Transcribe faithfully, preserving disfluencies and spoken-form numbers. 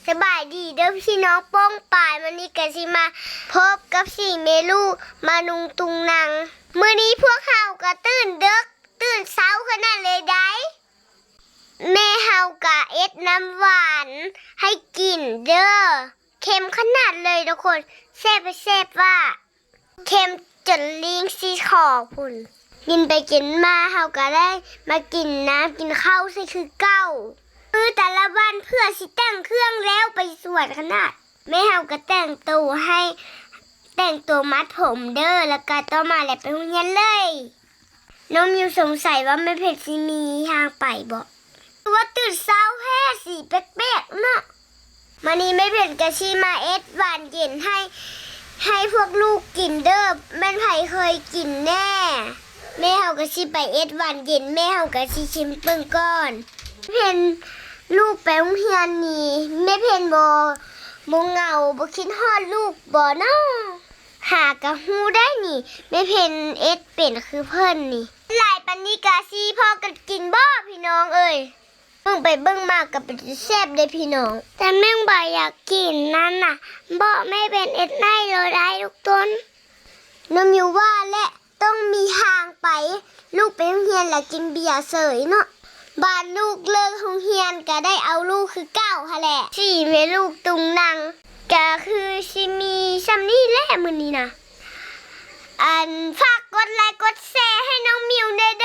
สบายดีเด้อพี่น้องป้องปาย มื้อนี้ก็สิมาพบกับสี่แม่ลูกมานุงตุงนัง มื้อนี้พวกเฮาก็ตื่นเดึก ตื่นเช้าขนาดเลยได้ แม่เฮาก็เอ็ดน้ำหวานให้กินเด้อ เข้มขนาดเลยทุกคน แซ่บไปแซ่บว่า เข้มจนลิ้นสีขอพุ้น กินไปกินมาเฮาก็ได้มากินน้ำกินข้าวใส่คือเก่า คือแต่ละวันเพื่อสิแต่งเครื่องแล้วไปสวนขนาด แม่เฮาก็แต่งตัวให้ แต่งตัวมัดผมเด้อ แล้วก็ต่อมาแล้วไปโรงเรียนเลย น้องมิวสงสัยว่าแม่เพชรสิมีทางไปบ่ คือว่าตื่นเช้าแท้สิแปลกๆเนาะ มื้อนี้แม่เพชรก็สิมาเอ็ดหวานเย็นให้ ให้พวกลูกกินเด้อ แม่นไผเคยกินแน่ แม่เฮาก็สิไปเอ็ดหวานเย็น แม่เฮาก็สิชิมเบิ่งก่อน แม่เพชรลูกไปโรงเรียนนี่ แม่เพชรบ่ บ่เหงา บ่คิดฮอดลูกบ่เนาะ หากะฮู้ได้นี่ แม่เพชรเอ็ดเป็นคือเพิ่นนี่ หลายปานนี้กะสิพอกันกินบ่พี่น้องเอ้ย เบิ่งไปเบิ่งมาก็เป็นแซ่บเด้พี่น้อง แต่แม่งบ่อยากกินนั่นน่ะ บอกแม่เพชรเอ็ดให้เราได้ทุกต้น น้องมิวว่าและต้องมีทางไป ลูกไปโรงเรียนแล้วกินเบียร์เสยเนาะ บาดลูกเลิกโรงเรียนก็ได้เอาลูกคือเก่าหั้นแหละ สี่แม่ลูกตุงนัง ก็คือสิมีส่ำนี้แหละมื้อนี้นะ อันฝากกดไลค์กดแชร์ให้น้องมิวแน่เด้อ